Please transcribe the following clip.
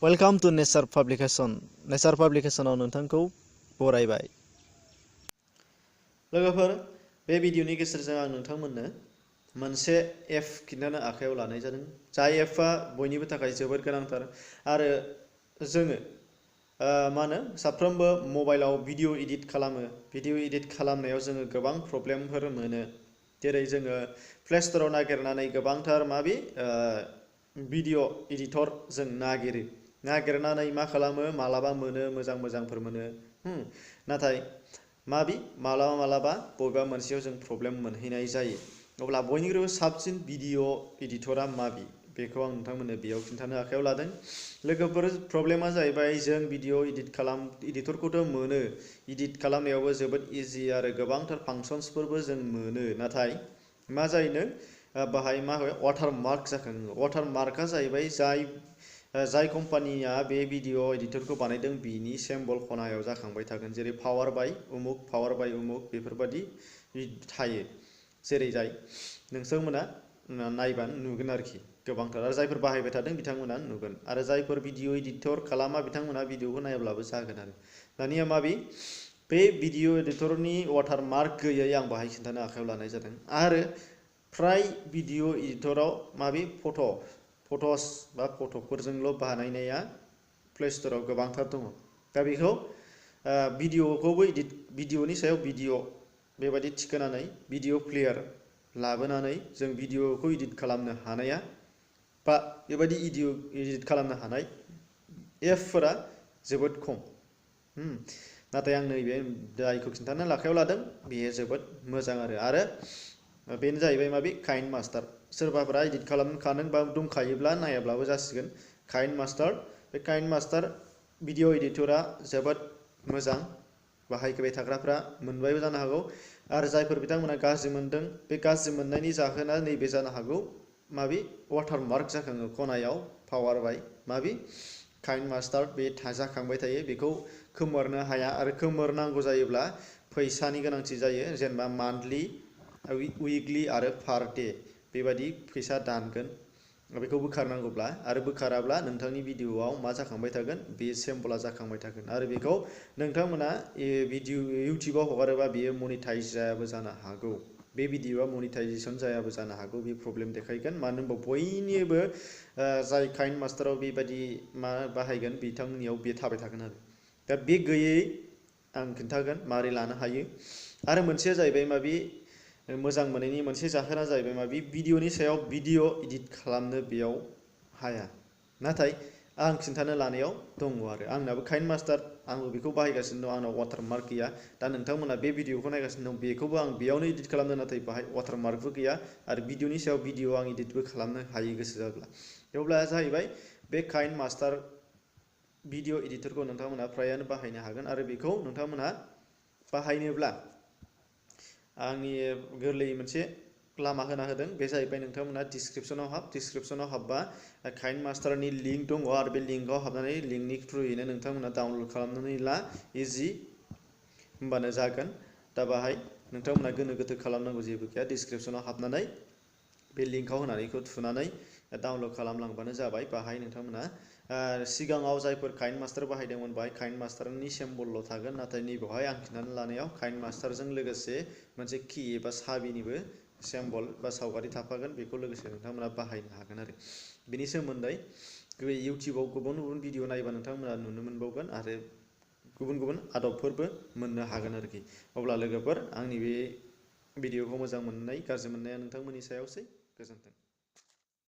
Welcome to nature publication. नेचार पाब्लिकेशनाव नोंथांखौ बरायबाय। लोगोफोर, बे भिडिअनि गेजेरजों आं नोंथांमोननो मोनसे एप खिन्थानो आखायाव लानाय जादों। जाय एपआ बयनिबो थाखाय जोबोद गोनांथार आरो जोङो साफ्रोमबो मबाइलाव भिडिअ एडिट खालामो। भिडिअ एडिट खालामनायाव जोङो गोबां प्रब्लेमफोर मोनो। जेरै जोङो प्ले स्ट'राव नागिरनानै गोबांथार भिडिअ एडिटर जों नागिरनानै मा खालामो, मालाबा मोनो, मोजांफोर मोनो, नाथाय मालाबा बबेबा मोनसेयाव जों प्रब्लेम मोनहैनाय जायो। अब्ला बयनिख्रुइबो साबसिन भिडिअ एडिटरा बेखौ आं नोंथांमोननो बेयाव खिन्थानो आखायाव लादों। लोगोफोर, प्रब्लेमा जाहैबाय जों भिडिअ एडिटरखौथ' मोनो, एडिट खालामनायावबो जोबोद इजि आरो गोबांथार फांसन्सफोरबो जों मोनो। नाथाय मा जायोनो, बाहाय वाटारमार्क जाखाङो। वाटारमार्कआ जाहैबाय जाय कम्पानिया बे भिडिअ एडिटरखौ बानायदों बिनि सिम्बल खनायाव जाखांबाय थागोन। जेरै पावार बाय उमुक बेफोरबादि थायो। जेरै जाय नोंथांमोना नायबानो नुगोन आरोखि गोबांथार। आरो जायफोर बाहायबाय थादों बिथांमोना नुगोन, आरो जायफोर भिडिअ एडिटर खालामा बिथांमोना भिडिअखौ नायाब्लाबो जागोन आरो। दानिया बे भिडिअ एडिटरनि वाटारमार्क गैयै आं बाहाय खिन्थानो आखायाव लानाय जादों। आरो फ्राय भिडिअ एडिटराव फट'फोरजोंल' बानायनाया प्ले स्ट'राव गोबांथार दङ। दा बेखौ भिडिअनि सायाव भिडिअ बेबायदि थिखोनानै भिडिअ प्लेयार लाबोनानै जों भिडिअखौ एडिट खालामनो हानाया बा बेबायदि एडिट खालामनो हानाय एपफोरा जोबोद खम। नाथाय आं नैबे जायखौ खिन्थानो आखायाव लादों बेयो जोबोद मोजां आरो बेनो जाहैबाय काइनमास्टार। सोरबाफोरा एडिट खालामखादों बा दंखायोब्ला नायाब्लाबो जासिगोन। बे काइनमास्टार भिडिअ एडिटरा जोबोद मोजां। बाहायबाय थाग्राफ्रा मोनबायबो जानो हागौ, आरो जायफोर बिथांमोना गाज्रि मोनदों, बे गाज्रि मोननायनि जाहोना नैबे जानो हागौ, वाटारमार्क जाखाङो खनायाव। पावार बाय काइनमास्टार बे जाखांबाय थायो, बेखौ खोमोरनो हाया, आरो खोमोरनांगौ जायोब्ला फैसानि गोनांथि जायो। जेनेबा मान्थलि, उइकलि आरो पार डे बेबायदि फैसा दानगोन बेखौ बोखारनांगौब्ला। आरो बोखाराब्ला नोंथांनि भिडिअआव मा जाखांबाय थागोन, बे सिम्बला जाखांबाय थागोन। आरो बेखौ नोंथांमोना इउटिउबाव हगारोबा बेयो मनिटाइज जायाबो जानो हागौ। बे भिडिअआ मनिटाइजेसन जायाबो जानो हागौ। बे प्रब्लेम देखायगोन। मानो होनबा बयनिबो जाय काइनमास्टाराव बेबायदि बाहायगोन बिथांमोननियाव बे थाबाय थागोन आरो। दा बे गैयै आं खिन्थागोन मारै लानो हायो। आरो मोनसेया जाहैबाय मोजां मोनैनि मोनसे जाहोना जाहैबाय भिडिअनि सायाव भिडिअ एडिट खालामनो बेयाव हाया। नाथाय आं खिन्थानो लानायाव दङ आरो आंनाबो काइनमास्टार, आंबो बेखौ बाहायगासिनो दं। आंनाव वाटारमार्क गैया। दा नोंथांमोना बे भिडिअखौ नायगासिनो दं, बेखौबो आं बेयावनो एडिट खालामदों, नाथाय बाहाय वाटारमार्कबो गैया। आरो भिडिअनि सायाव भिडिअ आं एडिटबो खालामनो हायो गोसो जाब्ला। अब्ला जाहैबाय बे काइनमास्टार भिडिअ एडिटरखौ नोंथांमोना फ्रायानो बाहायनो हागोन। आरो बेखौ नोंथांमोना बाहायनोब्ला आंनि गोरलैयै मोनसे लामा होना होदों। बे जाहैबाय नोंथांमोना डिसक्रिपसनाव हाबबा काइनमास्टारनि लिंक दङ, आरो बे लिंकआव हाबनानै लिंकनि थ्रुयैनो नोंथांमोना डाउनलड खालामनानै ला, इजि होमबानो जागोन। दा बाहाय नोंथांमोना गोनो गोथो खालामनांगौ जेबो गैया। डिसक्रिपसनाव हाबनानै बे लिंकआव होनानै बेखौ थुनानै डाउनलड खालामलांबानो जाबाय। बाहाय नोंथांमोना सिगाङाव जायफोर काइनमास्टार बाहायदोंमोन बाहाय काइनमास्टारनि सिम्बलल' थागोन, नाथाय नैबेवहाय आं खिन्थानो लानायाव काइनमास्टारजों लोगोसे मोनसे कि एबा साबिनिबो सिम्बल बा सावगारि थाफागोन। बेखौ लोगोसे नोंथांमोना बाहायनो हागोन आरो। बेनि सोमोन्दै इउटिउबाव गुबुन भिडिअ नायोबा नोंथांमोना नुनो मोनबावगोन, आरो गुबुन आदबफोरबो मोननो हागोन आरोखि। अब्ला लोगोफोर, आंनि बे भिडिअखौ मोजां मोननाय गाज्रि मोननाया नोंथांमोननि सायावसै। गोजोन्थों।